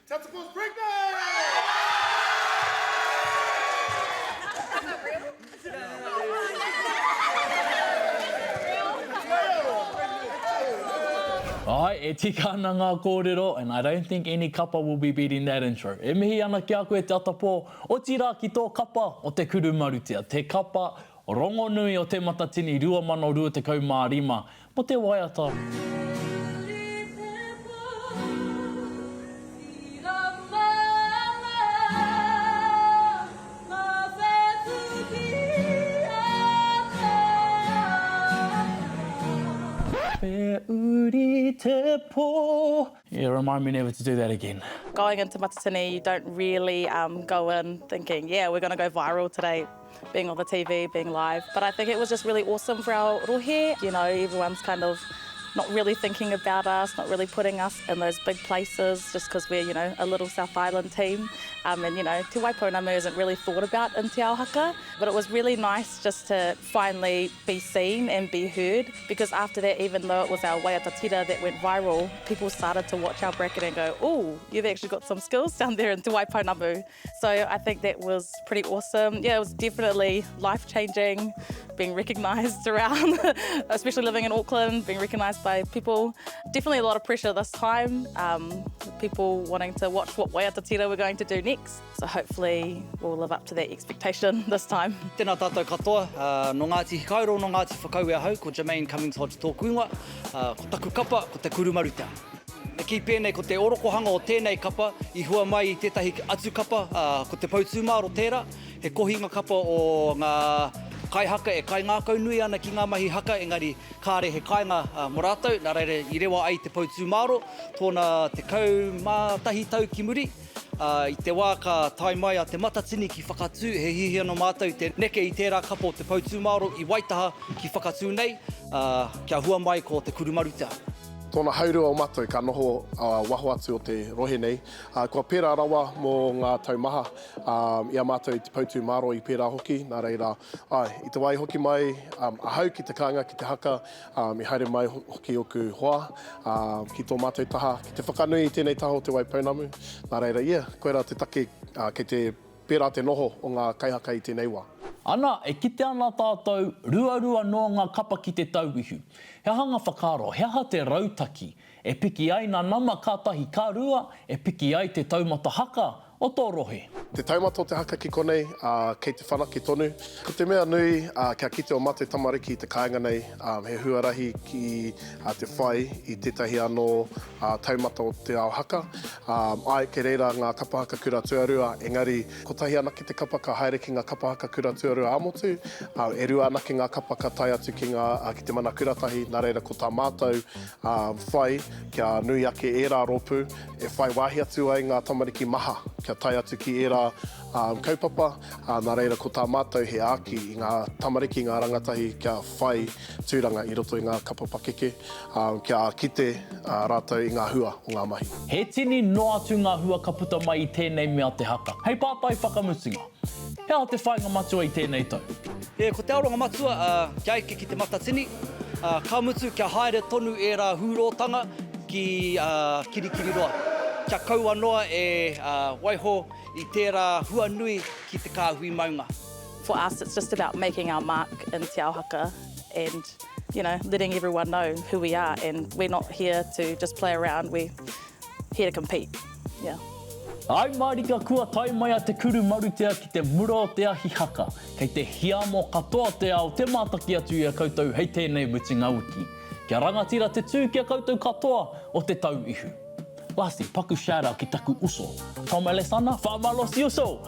Te Atapō's pregnant! Āe, e tika ana ngā kōrero and I don't think any kapa will be beating that intro. E mihi ana ki a koe Te Atapō, otirā ki tō kapa o Te Kuru Marutea, te kapa rongonui o Te Matatini 2025 mō te waiata. I te pō, tiramanga, ngā whetū ki a te ata. Me uri te pō. Yeah, remind me never to do that again. Going into Matatini, you don't really um, go in thinking, yeah, we're going to go viral today, being on the TV, being live. But I think it was just really awesome for our rohe. You know, everyone's kind of not really thinking about us, not really putting us in those big places just because we're, you know, a little South Island team. Um, and, you know, Te Waipounamu isn't really thought about in Te Ao Haka. But it was really nice just to finally be seen and be heard because after that, even though it was our waiata tira that went viral, people started to watch our bracket and go, oh, you've actually got some skills down there in Te Waipounamu. So I think that was pretty awesome. Yeah, it was definitely life-changing, being recognised around, especially living in Auckland, being recognised by people. Definitely a lot of pressure this time, um, people wanting to watch what waiata tira we're going to do next. So hopefully we'll live up to that expectation this time. Tēnā tātou katoa, nō Ngāti Hikairo, nō Ngāti Whakaue ahau, ko Jermaine Cummings-Hodge tōku ingoa, ko taku kapa, ko Te Kurumarutea. Me kī pēnei, ko te orokohanga o tēnei kapa i hua mai i tētahi atu kapa, ko Te Poutūmāro tērā, he kohinga kapa o ngā kaihaka e kaingākaunui ana ki ngā mahi haka engari kāre he kāinga mō rātou, nā reira i rewa ai Te Poutūmāro tōna 11 tau ki muri. Ā, i te wā ka tae mai a Te Matatini ki Whakatū, he hiahia nō mātou te neke i tērā kapa o Te Poutūmāro i Waitaha ki Whakatū nei, ā, kia hua mai ko Te Kurumarutea. Tōna haurua o matou ka noho waho atu o te rohe nei, ā, kua pērā rawa mō ngā tau maha, ā, i a mātou i Te Poutūmāro i pērā hoki, nā reira, āe, i te wā i hoki mai ahau ki te kāinga ki te haka, Ā, me haere mai hoki ōku hoa, ā, ki tō mātou taha, ki te whakanui i tēnei taha o Te Waipounamu. Nā reira, ia, koirā te take, ā, kei te pērā te noho o ngā kaihaka i tēnei wā. Ana, e kite ana tātou, ruarua noa ngā kapa ki te tauihu. He aha ngā whakaaro, he aha te rautaki e piki ai nā nama ka tahi, ka rua, e piki ai te taumata haka o tō rohe. Te taumata o te haka ki konei, ā, kei te whanake tonu. Ko te mea nui, ā, kia kite ō mātou tamariki i te kāinga nei, ā, he huarahi ki te whai i tētahi anō, ā, taumata o te ao haka. Ā, āe, kei reira ngā kapa haka kura tuarua, engari kotahi anake te kapa ka haere ki ngā kapa haka kura tuarua ā-motu, ā, e rua anake ngā kapa ka tae atu ki ngā, ā, ki te mana kuratahi, nā reira ko tā mātou, ā, whai kia nui ake ērā rōpū, E whai wāhi atu ai ngā tamariki maha kia tae atu ki ērā kaupapa, ā, nā reira ko tā mātou he āki i ngā tamariki, ngā rangatahi kia whai tūranga i roto i ngā kapa pakeke, ā, kia kite rātou i ngā hua o ngā mahi. He tini noa atu ngā hua ka puta mai i tēnei mea te haka. Hei pātai whakamutunga, he aha te whāinga matua i tēnei tau? E, ko te aronga matua, ā, kia eke ki te Matatini, ā, ka mutu kia haere tonu ērā hūrōtanga ki, ā, Kirikiriroa. Kia kaua noa e, ā, waiho i tērā hua nui ki te kāhui maunga. For us it's just about making our mark in Te Ao Haka and, you know, letting everyone know who we are and we're not here to just play around, we're here to compete, yeah. Āe mārika kua tae mai a Te Kuru Marutea ki te mura o te ahi haka. Kei te hiamo katoa te ao te mātaki atu i a koutou hei tēnei mutunga wiki. Kia rangatira te tū ki a koutou katoa o Te Tau Ihu. Lastly, paku shout out ki taku uso, Tom Alesana, Whamalosi Uso!